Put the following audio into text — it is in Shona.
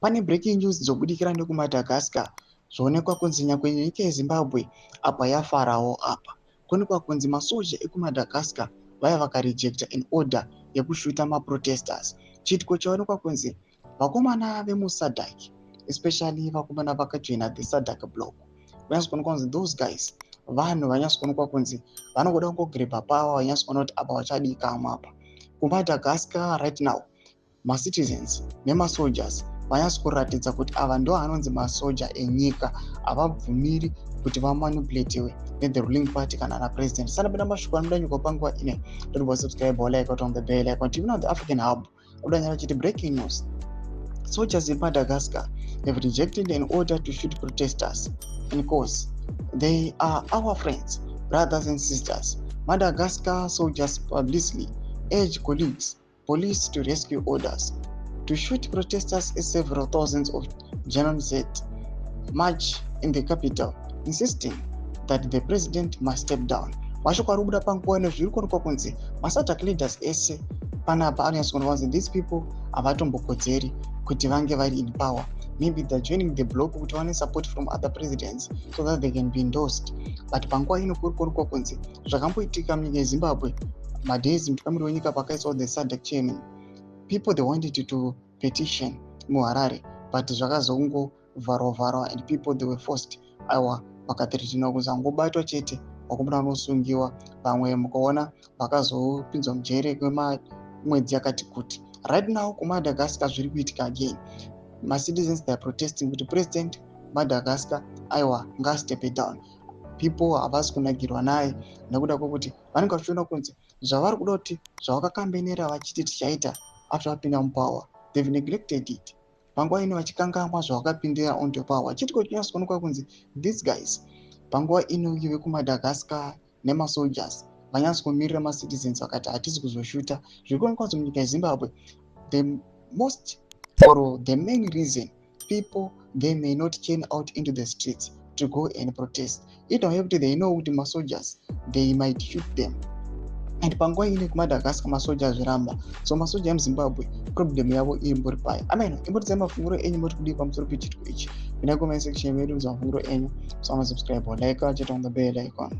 Pane breaking news dzobudikira nekuMadagascar. Zvoonekwa kunzi nyangwe nyika yeZimbabwe apa yafarawo apa. Kuonekwa kunzi masoja ekuMadagascar vaya vakarejecta an order yekushuta maprotesters. Chiitiko chaonekwa kunzi vakomana vemuSADC, especially vakomana vakajoina the SADC bloc, vanyatso kuonekwa kunzi those guys vanhu vanyatso kuonekwa kunzi vanongoda kungograbha power. Vanyatso kuona kuti apa vachadikamwa apa kuMadagascar. Right now macitizens nemasoldiers vanyatso kuratidza kuti ava ndo anonzi masoja enyika, havabvumiri kuti vamanipulatiwe nethe ruling party kana napresident. Sanapinda mashoko anobuda nyika panguva ine, don't subscribe, like, on the bell icon. TV now, the African Hub udanyara chiti breaking news: soldiers in Madagascar have rejected an order to shoot protesters and cause they are our friends, brothers and sisters. Madagascar soldiers publicly urge colleagues, police to rescue orders to shoot protesters as several thousands of Gen Z march in the capital, insisting that the president must step down. Mashoko ari kubuda panguva ino, zviri kuonekwa kunzi maSADC leaders ese panapa anonyatsokuonekwa kunzi these people havatombokodzeri kuti vange vari in power. Maybe they're joining the bloc kuti vaone support from other presidents so that they can be endorsed, but panguva ino kuri kuonekwa kunzi zvakamboitika munyika yeZimbabwe madays mutungamiri wenyika pakaiswa the SADC chairman, people, they wanted to petition muHarare, but zvakazongovharwa vharwa and people, they were forced. Aiwa, vakathreatenwa kunzi angobatwa chete vakomana vanosungiwa. Vamwe mukaona vakazopinzwa mujere kwemamwedzi yakati kuti. Right now kuMadagascar zviri kuitika again. Macitizens, they are protesting kuti president Madagascar aiwa ngaastepe down. People havasi kunakirwa naye nekuda kwekuti vanenge vachiona kunzi zvavari kuda kuti zvavakakambenera vachiti tichaita after vapinda mupower, they've neglected it. Panguva ino vachikangamwa zvavakapindira onto power. Chitiko chinyatsoonekwa kunzi these guys panguva ino vekuMadagascar nemasoldiers vanyatsokumirira macitizens, vakati hatisi kuzoshuta. Zviri kuonekwa kunzi munyika yeZimbabwe the most or the main reason people, they may not chain out into the streets to go and protest inyaya yekuti they know kuti masoldiers, they might shoot them, and panguva ine kuMadagascar masoja azviramba. So masoja emuZimbabwe problem yavo imbori pai? Amen. Imbotidzai mafunguro enyu, moti kudii pamusoro pechitiko ichi? Pinda comment section medu, mafunguro enyu. So subscribe, like, chete on the bell icon.